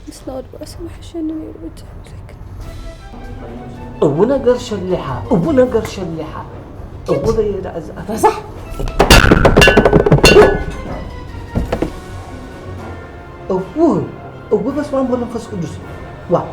ምስ ናወድባእሲ ምሓሸኒ ነይሩ። እጅ ዘይክን እው ነገር ሸሊሓ እው ነገር ሸሊሓ እው ለየዳ እዛ ረሳሕ እው እው በስመ አብ ወመንፈስ ቅዱስ ዋ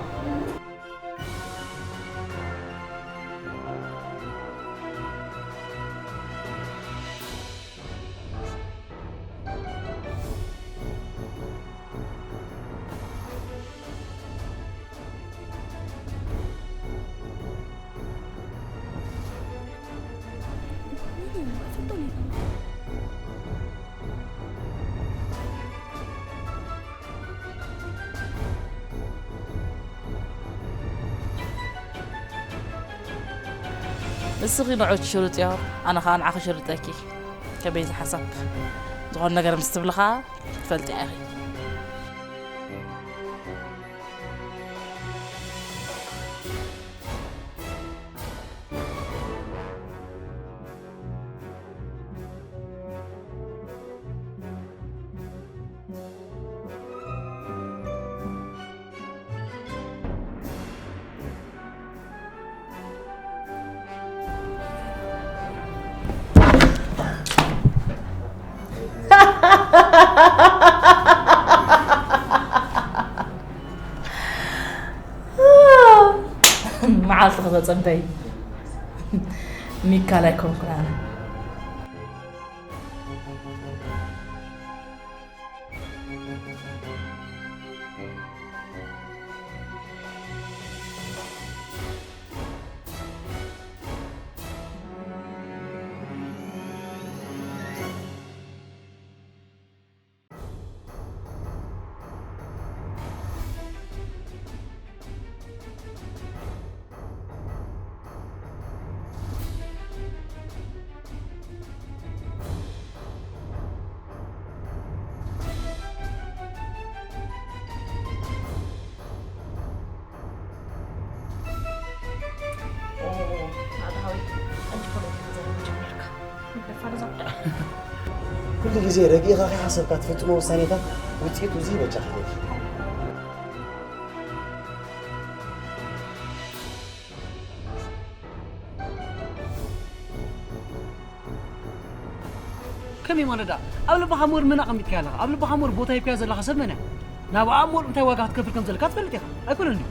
ንስኺ ንዑ ትሽርጥዮ ኣነ ኸዓ ንዓኺ ሽርጠኪ። ከመይ ዝሓሳብ ዝኾነ ነገር ምስ ትብልኻ ትፈልጢ ኢኺ። መዓልቲ ክተጸበይ ሚካል ኣይኮንኩን ኣነ። ኩሉ ግዜ ረጊእኻ ከይሓሰብካ ትፍጽሞ ውሳኔታት ውጽኢቱ እዚ ይበጃኻ። ከመይ ማለት ደኣ? ኣብ ልብኻ ምውር መን ኣቐሚጥካያ ኣለኻ? ኣብ ልብኻ ምውር ቦታ ሂብካያ ዘለኻ ሰብ መን እያ? ናብኣ ምውር እንታይ ዋጋ ክትከፍል ከም ዘለካ ትፈልጥ ኢኻ። ኣይኮነን ድዩ?